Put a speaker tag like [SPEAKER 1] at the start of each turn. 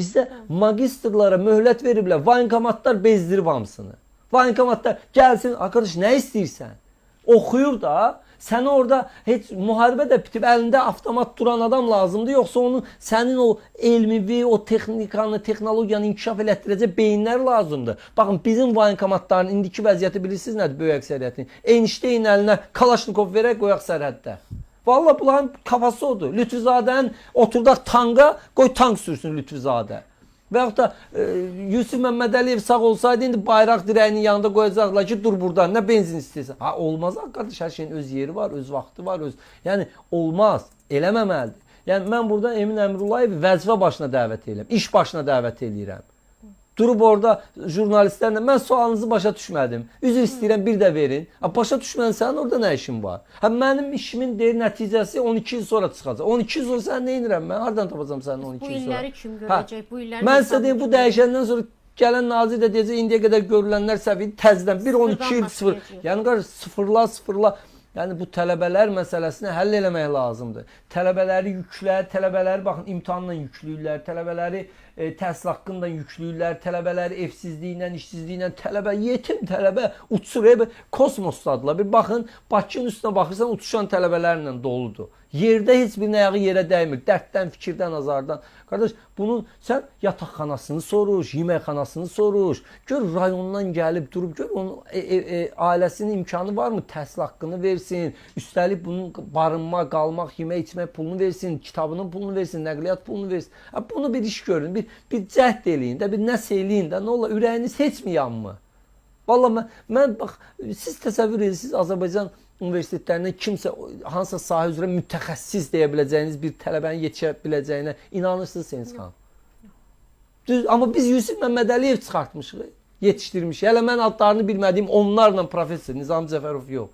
[SPEAKER 1] Bizdə magistrlara möhlət veriblər, voyenkomatlar bezdirib hamısını. Voyenkomatlar gəlsin, arkadaş nə istəyirsən? Oxuyur da, səni orada heç müharibə də bitib əlində avtomat duran adam lazımdır, yoxsa onun sənin o elmi, o texnikanı, texnologiyanı inkişaf elətdirəcək beyinlər lazımdır. Baxın, bizim voyenkomatların indiki vəziyyəti bilirsiniz nədir böyük əksəriyyətin? Einstein əlinə Kalaşnikov verək qoyaq sərhəddə. Vallahi bunların kafası odur. Lütfüzadənin oturdaq tanka, qoy tank sürsün Lütfüzadə. Və yaxud da Yusif Məmmədəliyev sağ olsaydı indi bayraq dirəyinin yanında qoyacaqlar ki, dur burdan, nə benzin istəyirsən. Ha olmaz qardaş, hər şeyin öz yeri var, öz vaxtı var, öz. Yəni olmaz, eləməməlidir. Yəni mən buradan Emin Əmrullayevi vəzifə başına dəvət eləyirəm, iş başına dəvət eləyirəm. Durub orada jurnalistlərlə mən sualınızı başa düşmədim. Üzr istəyirəm, bir də verin. Ha, başa düşmən sənin orada nə işin var? Ha mənim işimin deyir nəticəsi 12 il sonra çıxacaq. 12 il sonra sən nə edirəm mən? Hardan tapacam sənin 12
[SPEAKER 2] Bu
[SPEAKER 1] il sonra?
[SPEAKER 2] illəri kim
[SPEAKER 1] Ha,
[SPEAKER 2] görəcək? Bu illəri
[SPEAKER 1] Mən sizə deyim bu dəyişəndən sonra gələn nazir də deyəcək indiyə qədər görülənlər səhv idi. Təzədən bir 12 il sıfır.
[SPEAKER 2] başlayacağıq.
[SPEAKER 1] Yəni qardaş sıfırla sıfırla. Yəni bu tələbələr məsələsini həll eləmək lazımdır. Tələbələri yüklər, tələbələri baxın imtahanla yükləyirlər, tələbələri təhsil haqqı ilə yükləyirlər, tələbələri evsizliklə, işsizliklə, tələbə yetim tələbə uçur, kosmosdadılar. Bir baxın, Bakının üstünə baxırsan uçuşan tələbələrlə doludur. Yerdə heç birinin ayağı yerə dəymir. Dərddən, fikirdən, azardan. Qardaş, bunun sən yataqxanasını soruş, yeməkxanasını soruş. Gör rayondan gəlib durub gör onun ailəsinin imkanı varmı təhsil haqqını versin. Üstəlik bunun barınma, qalmaq, yemək, içmək pulunu versin, kitabının pulunu versin, nəqliyyat pulunu versin. Ha, bunu bir iş görün, bir cəhd eləyin də, bir nəsə eləyin də. Nə olar, ürəyiniz heç mi yanmır? Vallahi mən bax siz təsəvvür edirsiniz Azərbaycan universitetlərindən kimsə hansısa sahə üzrə mütəxəssis deyə biləcəyiniz bir tələbənin yetişə biləcəyinə inanırsınız Seniz xanım? Düz, amma biz Yusif Məmmədəliyev çıxartmışıq, yetişdirmişik. Hələ mən adlarını bilmədiyim onlarla professor Nizam Cəfərov yox.